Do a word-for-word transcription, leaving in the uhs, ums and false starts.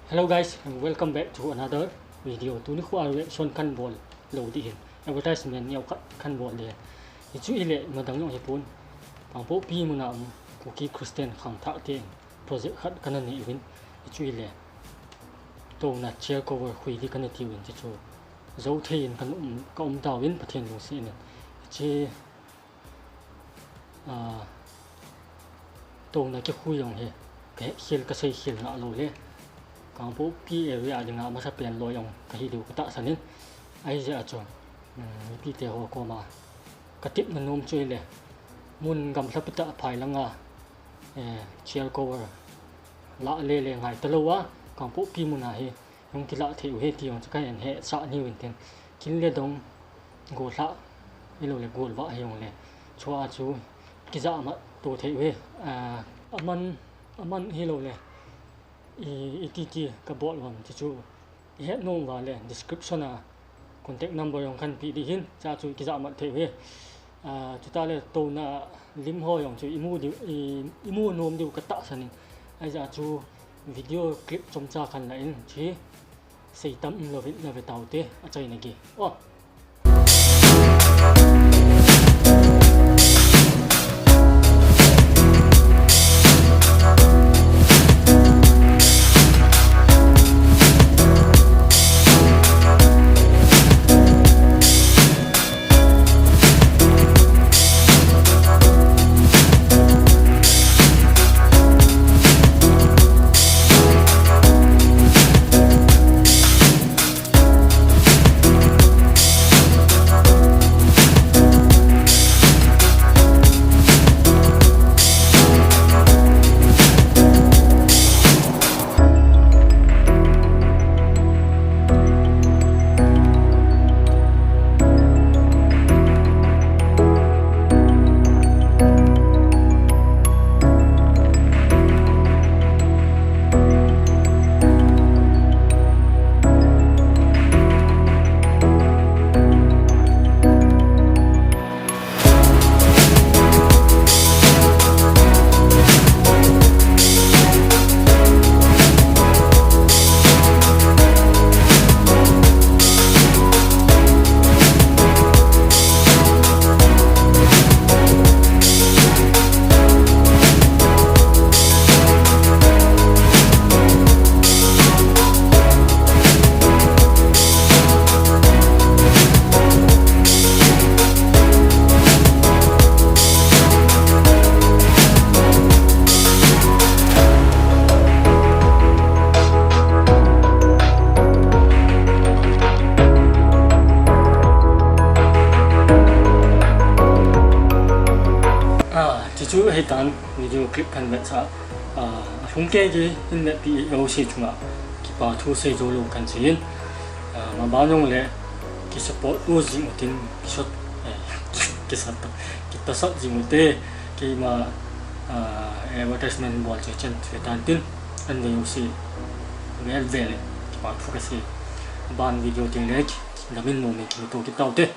Hello guys, and welcome back to another video. Tuni khu a reaction kan bol lou ding ahin, advertisement neo khat kan bol ding ahin. Hichu ahile ima dang jong hipon, Kangpokpi muna um Kuki Christian khangthah ten project khat kana nei uvin, hichu ahile touna chair cover khui ding kana ti uvin, hichu jou thei in kan um, ka um tauvin Pathen lungset in. Hiche, ah, touna kikhui jong hi kahet khel, kasei khel nalou le, Kangpokpi area dinga masapen loi jong kahi diu katahsan in. Ahijeh a chu, um, mipite ho koma katepna nom chu ahile, mun gamlhapi tah phai langa, eh, chair cover lah le le ngai talou a, Kangpokpi muna hi hung kilah thei u ahi ti jong chu kahin hetsah nahiuvin tin. Kin le dong, golhah, ahilou le golvah hijongle, chua chu kijahmat to thei u ahi. Ah, aman, aman ahilou le i, iti ti kabol uvem ti chu ihet nom uva le description a contact number jong kan pe ding ahin, chua chu kijahmat thei u ahi. Ah, chutah le touna lim ho jong chu imu diu, i, imu nom diu katahsan in. Ahijeh a chu video clip chomcha kan la in, hiche seitam umlouvin nave taute, achaina gei. Oh. Ah, chuchu ahitan video clip kan vetsah. Ah, alhumkeiya hin vetpi jouse chunga kipa thu seijou lou kan seiyin. Ah, maban jongle kisupport u jing utin, kisot, eh, kisat, kitasat jing ute, keima, ah, advertisement bol che chen che tan tin, an ve jouse vel vel le kipa thu kasei. Aban video teng le kidamin nom in kimuto kit taute.